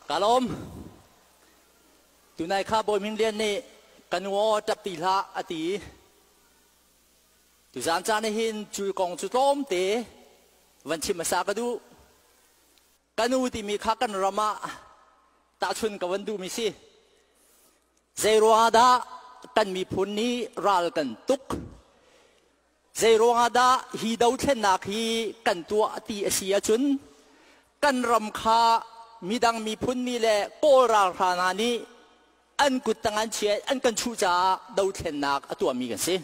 Ka lawm. Tunai kha Bawi Hming Lian nih ka nu aw ṭap ti hlah a ti. Tuzaan caan ah hin cu kong cu tlawmte van chim hmasa ka duh. Ka nu timi kha kan ram ah tahchun ka van duhmi si. Zeiruangah dah kan miphun nih ral kan tuk? Zeiruangah dah hi dothlennak hi kan tuah ti a si ahcun kan ram kha midang miphun nih le Kawl ralhrang hna nih an kut tang an chia an kan chuh caah dothlennak a tuahmi kan si.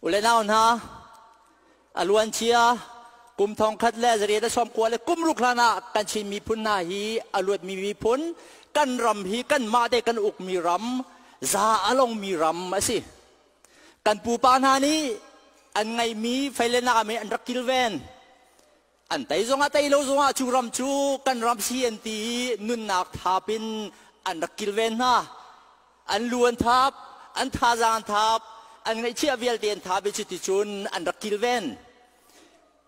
U le nau hna, a luancia kum thongkhat le zariat le sawmkua le kum ruk hlan ah kan Chin miphun hna hi a luatmi miphun kan ram hi kanmah te kan ukmi ram za a longmi ram a si. Kan pupa hna nih an ngeihmi feilenak ah an rak kilven. An tei zongah tei lo zongah cu ram cu kan ram si an ti i nunnak thap in an rak kilven hna. An lu an thap, an thazaang an thap, an ngeihchiah vialte an thap i cuticun an rak kilven.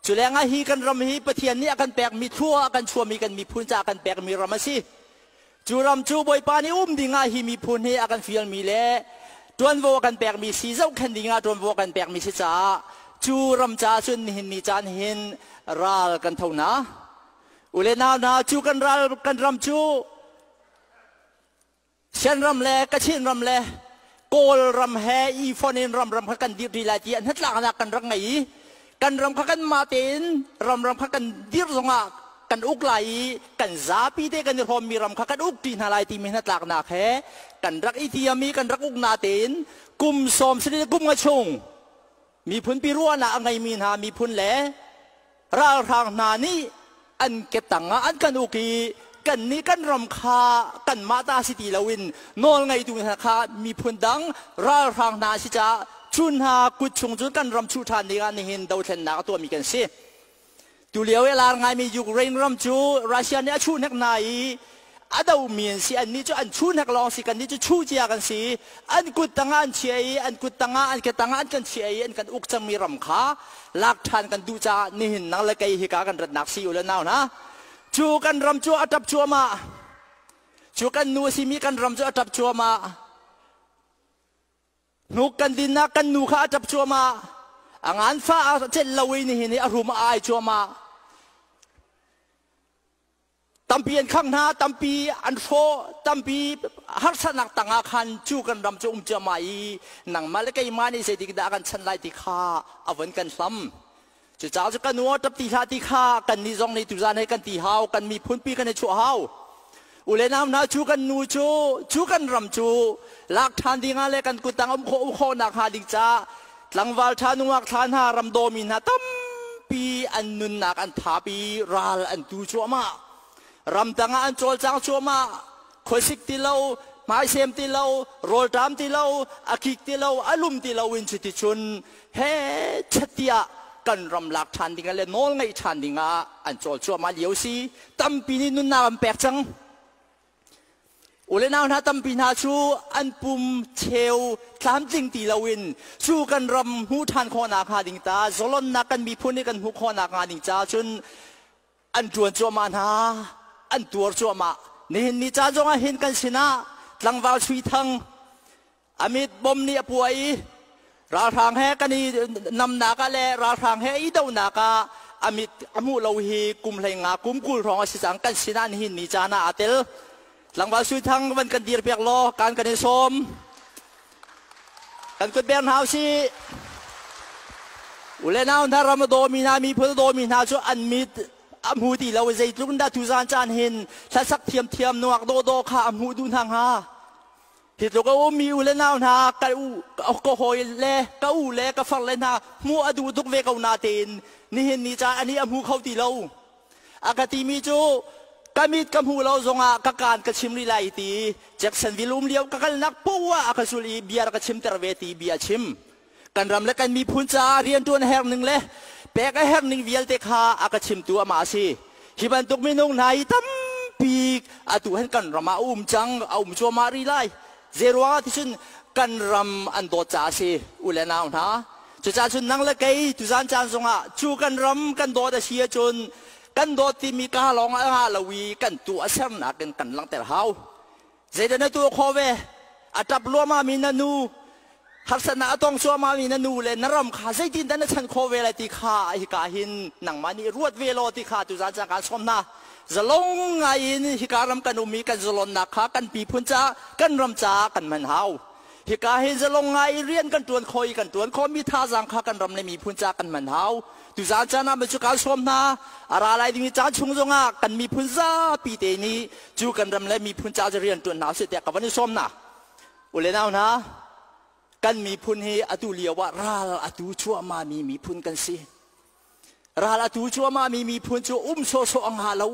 Cu lengah hi kan ram hi Pathian nih a kan pekmi thlua a kan chuahmi kan miphun caah a kan pekmi ram a si. Cu ram cu Bawipa nih um dingah hi miphun hi a kan fialmi le ṭuanvo a kan pekmi si zohkhenh dingah ṭuanvo a kan pekmi si caah cu ram caah cun nihin ni caan hin ral kan tho hna. U le nau hna cu kan ral kan ram cu Shan ram le Kachin ram le Kawl ram he i fonh in ram ram kha kan dirh rih lai ti an hnatlaknak kan rak ngei i kan ram kha kanmah tein ram ram kha kan dirh zongah kan uk lai i kan zapi te kan i hrawmmi ram kha kan uk ṭi hna lai timi hnatlaknak he kan rak i tiam i kan rak uk na tein kum sawm sarih kum nga chung miphun pi ruahnak a ngeimi hna miphun le ralhrang hna nih an ketang ah an kan uk i kannih kan ram kha kanmah ta si ti loin nawl ngeitu hna kha miphun dang ralhrang hna si caah cu hna kut chung cun kan ram chuh ṭhan dingah nihin dothlennak a tuahmi kan si. Tulio i a lar ngaimi Ukraine ram cu Russia nih a chuh hnek hna i a domi an si. Annih cu an chuh hnek lawng si. Kannih cu chuh cia kan si. An kut tangah an chia i an kut tangah an ke tangah an kan chia i an kan uk cangmi ram kha lak ṭhan kan duh caah nihin nang le kei hika kan ratnak si u le nau hna. Cu kan ram cu a ṭap cuahmah. Cu kan nu a simi kan ram cu a ṭap cuahmah. Hnuk kan dinnak kan nu kha a ṭap cuahmah. A nganfah a celh lo i nihin i a rum a ai cuahmah. Tampi an khangh hna, tampi an hrawh, tampi harsatnak tangah khan cu kan ram cu um cuahmah i nangmah le keimah nih zeitik dah kan chan lai ti kha a von kan hlam. Cucaah cu kan u ṭap ti hlah ti kha kannih zong nih tuzan he kan ti hau, kan miphunpi kan i chuah hau. U le nau hna cu kan nu cu cu kan ram cu lak ṭhan dingah le kan kuttang um khawh khawhnak hnga ding caah tlangval ṭha nungak thla hna ram dawmi hna tampi an nunnak an thap i ral an tu cuahmah. Ramdang ah an cawlcang cuahmah. Khuasik ti lo, hmaisem ti lo, rawlṭam ti lo, a kik ti lo, a lum ti lo in cuticun he chatiah kan ram lak ṭhan dingah le nawl ngeih ṭhan dingah an cawl cuahmah lio si. Tampi nih nunnak an pek cang. U le nau hna tampi hna cu an pum cheu tlamtling ti loin cu kan ram hmuh ṭhan khawhnak hnga ding ta zalonnak kan miphun nih kan hmuh khawhnak hnga ding ca cun an ṭuan cuahmah hna, an tuar cuahmah. Nihin ni caan zongah hin kan sinah tlangval Sui Thang amit bom nih a puai i ralhrang he kan i namnak ah le ralhrang he i donak ah amit a hmuh lo hi kum hlei nga kum 20 hrawng a si cang. Kan sinah nihin ni caan ah aa tel. Tlangval Sui Thang van kan dir piak law kan kan i sawm. Kan kut ber hna usih. U le nau hna, ram a dawmi hna, miphun a dawmi hna cu an mit a hmu ti lo. Zeitluk in dah tuzaan caan hin hlasak thiamthiam nuak dawhdawh kha a hmuh duh hna hnga? Hi tluk a ummi u le nau hna, ka u ka hawi le ka u le ka far le hna hmuh a duh tuk ve ko natein nihin ni caan ani a hmu kho ti lo. A ka timi cu ka mit ka hmuh lo zongah ka kaan ka chim rih lai ti Jacksonville um lio ka kalnak poah ah a ka zul i bia ka chimter ve ti bia chim. Kan ram le kan miphun caah rianṭuan a herh ning le pek a herh ning vialte kha a ka chimtu amah a si. Hi bantuk minung hna hi tampi atu hin kan ram ah a um cang, a um cuahmah rih lai. Zeiruangah ticun kan ram an dawt caah a si, u le nau hna. Cucaah cun nang le kei tuzaan caan zongah cu kan ram kan dawt a si ahcun Kan dawt timi ka lawng ah nga lo i kan tuahsernak in kan langhter hau. Zeidah na tuah khawh ve? A ṭap luahmahmi na nu, harsatnak a tong cuahmahmi na nu le na ram kha zeitindah na chanh khawh ve lai ti kha hika hin nangmah nih ruat ve law ti kha tuzaan caan kaan sawm hna. Zalong ngai in hika ram kan um i kan zalonnak kha kan piphun caah, kan ram caah kan hman hau. Hika hin zalong ngai i rian kan ṭuan khawh i kan ṭuan khawhmi thazaang kha kan ram le miphun caah kan hman hau. Tuzaan caan ah cu kaan sawm hna. A ra lai dingmi caan chung zongah kan miphun zapi te nih cu kan ram le miphun caah rian ṭuan hna usih tiah ka van i sawm hna. U le nau hna, kan miphun hi atu lio ah ral atu cuahmahmi miphun kan si. Ral atu cuahmahmi miphun cu um sawhsawh a ngah lo.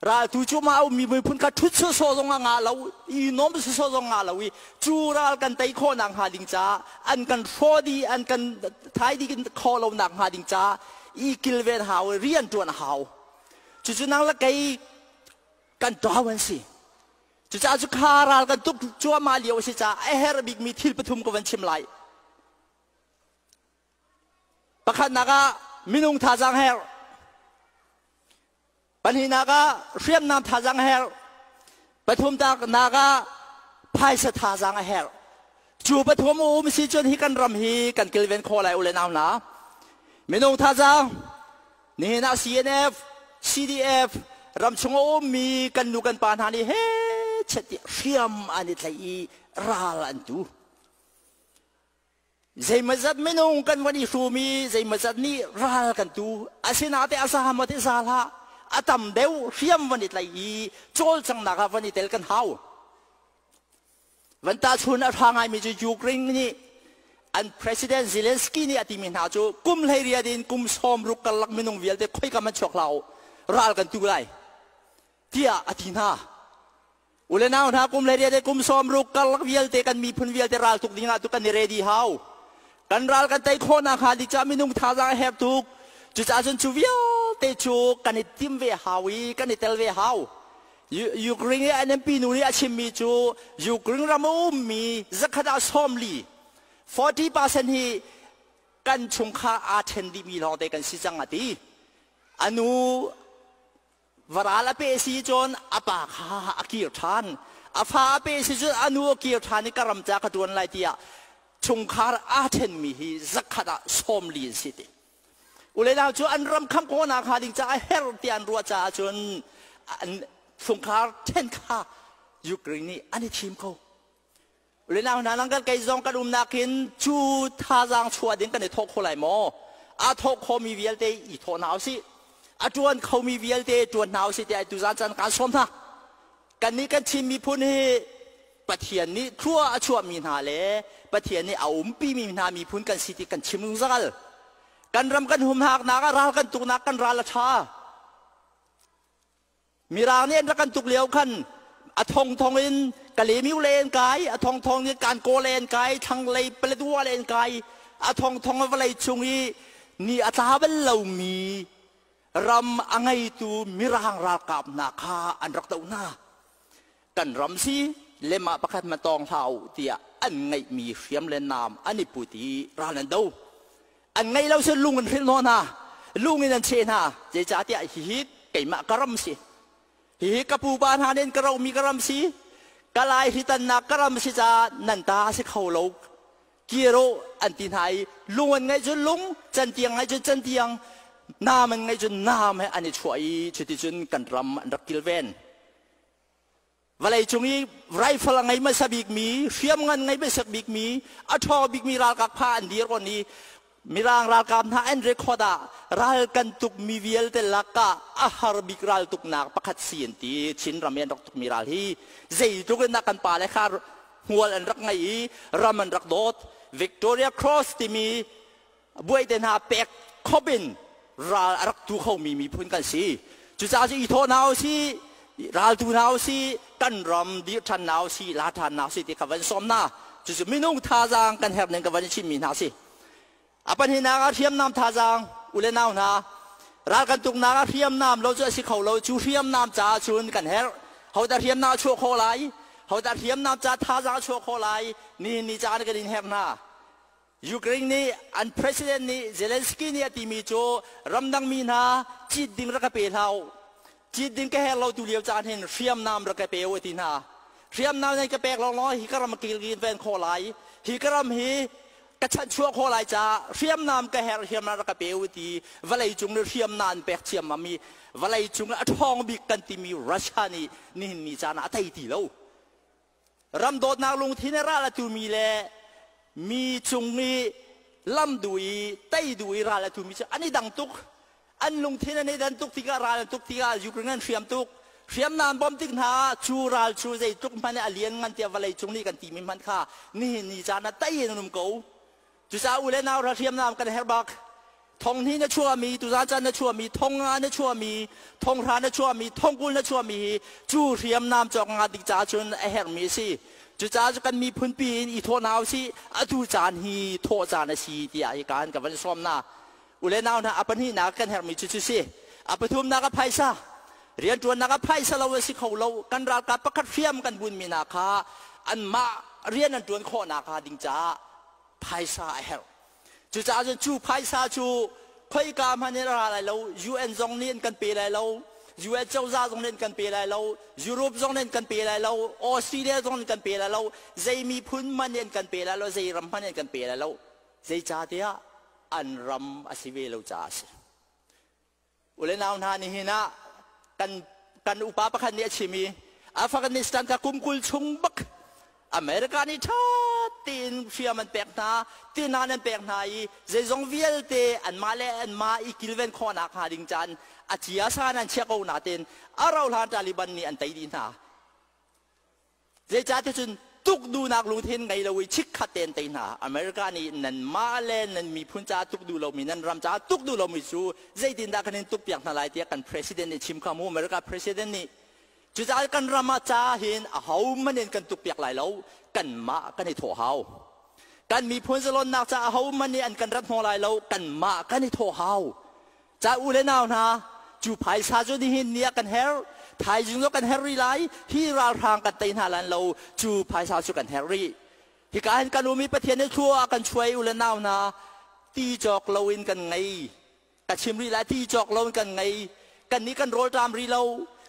Raltu cu mah a ummi miphun kha ṭhut sawsawh zong a ngah lo i nuam sawsawh zong ngah lo i cu ral kan tei khawh nak hnga ding caah an kan hrawh dih, an kan thai dih khawh lo nak hnga ding caah i kilven hau i rian ṭuan a hau. Cucu nang le kei kan ṭau an si. Cucaah cu kha ral kan tuk cuahmah lio a si caah a herh bikmi thil pathum ka van chim lai. Pakhatnak ah minung thazaang herh. Pahnihnak ah hriamnam thazaang a herh. Pathumnak ah phaisa thazaang a herh. Cu pathum a um si cun hi kan ram hi kan kilven khawh lai u le nau hna. Minung thazaang nihin ah CNF, CDF ramchung a ummi kan nu kan pa hna nih he chet tiah hriam an i tlaih i ral an tu. Zeimawzat minung kan van i hrum i zeimawzat nih ral kan tu. Asinain a za maw ti za hlah, a tam deuh hriam van i tlaih i cawlcanghnak ah van i tel kan hau. Van tahchun a ṭha ngaimi cu Ukraine nih an President Zelensky nih a timi hna cu kum 18 in kum 60 karlak minung vialte khoika hmanh chuak hlah u, ral kan tu lai tiah a ti hna. U le nau hna, kum 18 le kum 60 karlak vialte kan miphun vialte raltuk ding ah tu kan i ready hau. Kan ral kan tei khawh nakhnga ding caah minung thazaang a herh tuk. Cucaah cun cu vialte cu kan i tim ve hau i kan i tel ve hau. Ukraine i NMP nu nih a chimmi cu Ukraine ram a ummi zakhat ah 40, 40% hi kan chungkhar aa ṭhen dihmi lawngte kan si cang a ti. A nu Varal a peh si cun a pa kha a kir ṭhan. A fa a peh si cun a nu a kir ṭhan i ka ram ca ka ṭuan lai tiah chungkhar aa ṭhenmi hi zakhat ah 40 an si ti. U le nau cu an ram khamh khawhnak hnga ding caah herh tiah an ruah caah cun an chungkhar ṭhen kha Ukraine nih an i thim ko. U le nau hna, nang kan kei zong kan umnak hin cu thazaang chuah ding kan i thawh kho lai maw? Aa thawh khomi vialte i thawh hna usih. A ṭuan khomi vialte ṭuan hna usih tiah tuzaan caan kaan sawm hna. Kannih kan Chin miphun hi Pathian nih thlua a chuahmi hna le Pathian nih a umpimi hna miphun kan si ti kan chim zungzal. Kan ram kan humhaknak ah ral kan tuknak kan ral a ṭha. Mirang nih an rak kan tuk lio khan a thongthong in Kalemiu lei an kai, a thongthong in Kankaw lei an kai, thlanglei Paletwa lei an kai, a thongthong vawlei chung i ni a tla bal lomi ram a ngeitu Mirang ralkap hna kha an rak doh hna. Kan ram si lemah pakhat ma tawng hlah u tiah an ngeihmi hriam le naam an i put i ral an do. An ngeih lo cun lung in hrilh hnawh hna, lung in an cheh hna. Zeicahtiah hihi keimah ka ram si. Hihi ka pupa hna nih an ka rohmi ka ram si. Ka lai hritannak ka ram si caah nan ta a si kho lo. Kir u an ti hna i lung an ngeih cun lung, cantiang ngeih cun cantiang, naam an ngeih cun naam he an i chuah i cuticun kan ram an rak kilven. Vawleicung i rifle a ngei hmasa bikmi, hriamngan ngei hmasa bikmi, a ṭhawng bikmi ralkap kha an dir on i Mirang ralkap hna an record ah ral kan tukmi vialte lakah a har bik ral tuknak pakhat si an ti. Chin ram i an rak tukmi ral hi zeitluk in dah kan pale kha hmual an rak ngei i ram an rak dawt. Victoria Cross timi buaite hna pek khop in ral a rak tu khomi miphun kan si. Cucaah cu i thawh hna usih, ral tu hna usih, kan ram dirh ṭhan hna usih, la ṭhan hna usih ti kha van sawm hna. Cucu minung thazaang kan herh ning ka van i chimmi hna si. A pahnihnak ah hriamnam thazaang, u le nau hna, ral kan tuknak ah hriamnam lo cu a si kho lo. Cu hriamnam caah cun kan herh. Hodah hriamnam a chuah khawh lai? Hodah hriamnam ca thazaang a chuah khawh lai? Nihin ni caan kan in herh hna. Ukraine nih an president nih Zelensky nih a timi cu ramdang mi hna cit ding rak ka pe hlah u. Cit ding ka her lo tu lio caan hin hriamnam rak ka pe u a ti hna. Hriamnam nan ka pek lawnglawng hi ka ram kilvin ven khawh lai. Hi ka ram hi ka chanhchuah khawh lai caah hriamnam ka herh, hriamnam rak ka pe u ti vawlei cung nih hriamnam an pek ciammam i vawlei cung a ṭhawng bik kan timi Russia nih nihin ni caan ah a tei ti lo. Ram dawtnak lungthin i ral a tumi le mi cung i lam duh i tei duh i ral a tumi cu an i dang tuk. An lungthin an i dan tuk tikah, ral an tuk tikah Ukraine an hriam tuk. Hriamnam bom tik hna ah cu ral cu zeitluk hmanh a lian ngan tiah vawlei cung nih kan timi hmanh kha nihin ni caan ah tei in an um ko. Cucaah u le nau hriamnam kan herh bak. Thong hnih na chuahmi, tuzan caan na chuahmi, thong nga na chuahmi, thong hra na chuahmi, thong 20 na chuahmi hi cu hriamnam cawk nga dik caah cun a herhmi a si. Cucaah cu kan miphun pi in i thawh hna usih, atu caan hi thawh caan a si tiah hi kaan ka van sawm hna. U le nau hna, a pahnihnak kan herhmi cu cu si. A pathumnak a phaisa. Rianṭuannak a phaisa lo a si kho lo. Kan ralkap pakhat hriam kan bunmi hna kha anmah rian an ṭuan khawhnak hnga ding caah phaisa a herh. Cucaah cun cu phaisa cu khoika hmanh in a ra lai lo. UN zong nih an kan pe lai lo. US cozah zong nih an kan pe lai lo. Europe zong nih an kan pe lai lo. Australia zong nih an kan pe lai lo. Zei miphun hmanh nih an kan pe lai lo. Zei ram hmanh nih an kan pe lai lo. Zeicahtiah an ram a si ve lo caah a si. U le nau hna, nihin ah kan upa pakhat nih a chim i Afghanistan kha kum 20 chung bak America nih ṭha tein hriam an pek hna, tinan an pek hna i zeizong vialte anmah le anmah i kilven khawhnak hnga ding caan a cia san an chiah ko nain a rauhhlan Taliban nih an tei dih hna. Zeicahtiah cun tuk duhnak lungthin ngei lo i chikkhat tein tei hna. America nih nanmah le nan miphun caah tuk duh lomi, nan ram caah tuk duh lomi cu zeitindah kan in tukpiak hna lai tiah kan president nih chim kha mu, America president nih. Cucaah kan ram ah ca hin ahohmanh in kan tukpiak lai lo, kanmah kan i thawh hau. Kan miphun zalonnak caah ahohmanh nih an kan rat hnawh lai lo, kanmah kan i thawh hau. Ca u le nau hna, cu phaisa cu nihin ni ah kan herh, thaizing zong kan herh rih lai, hi ralhrang kan tei hna lan lo, cu phaisa cu kan herh rih. Hika hin kan um i Pathian nih thlua a kan chuai u le nau hna, ti cawk loin kan ngei. Ka chim rih lai, ti cawk loin kan ngei. Kan nih kan rawlṭam rih lo,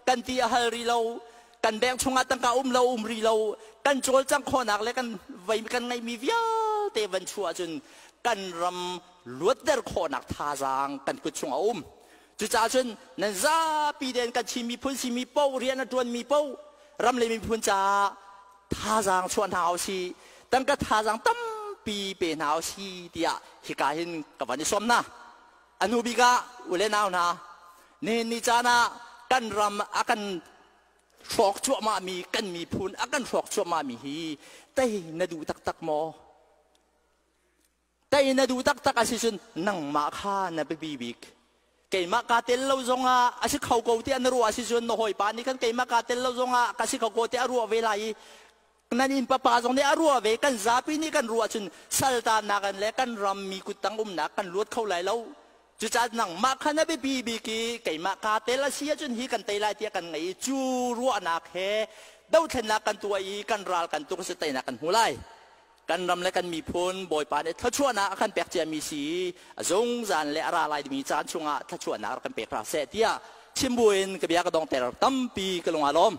kan ti a hal rih lo, kan bank chungah tangka um lo um rih lo, kan cawlcangh khawhnak le kan vei kan ngeihmi vialte van chuah ahcun kan ram luatter khawhnak thazaang kan kut chung a um. Cucaah cun nan zapi tein kan Chin miphun simi paoh, rian a ṭuanmi paoh ram le miphun caah thazaang chuah hna usih, tangka thazaang tampi pe hna usih tiah hika hin ka van i sawm hna. A hnu bik ah u le nau hna, nihin ni caan ah kan ram a kan hrawk cuahmahmi kan miphun a kan hrawk cuahmahmi hi tei na duh taktak maw? Tei na duh taktak a si cun nangmah kha na biapi bik. Keimah kaa tel lo zongah a si kho ko tiah na ruah a si cun na hawipa nih khan keimah kaa tel lo zongah ka si kho ko tiah a ruah ve lai i nan inn papa zong nih a ruah ve, kan zapi nih kan ruah cun saltannak in le kan ram mi kuttang umnak kan luat kho lai lo. Cucaah nangmah kha na biapi bik i keimah kaa tel a si ahcun hi kan tei lai tiah kan ngei i cu ruahnak he dothlennak kan tuah i kan ral kan tuk si teinak kan hmu lai. Kan ram le kan miphun Bawipa nih thluachuahnak a kan pek ciami si i a zungzal le a ra lai dingmi caan chungah thluachuahnak rak kan pek hna seh tiah chim buin ka bia ka dongter. Tampi ka lung aa lawm.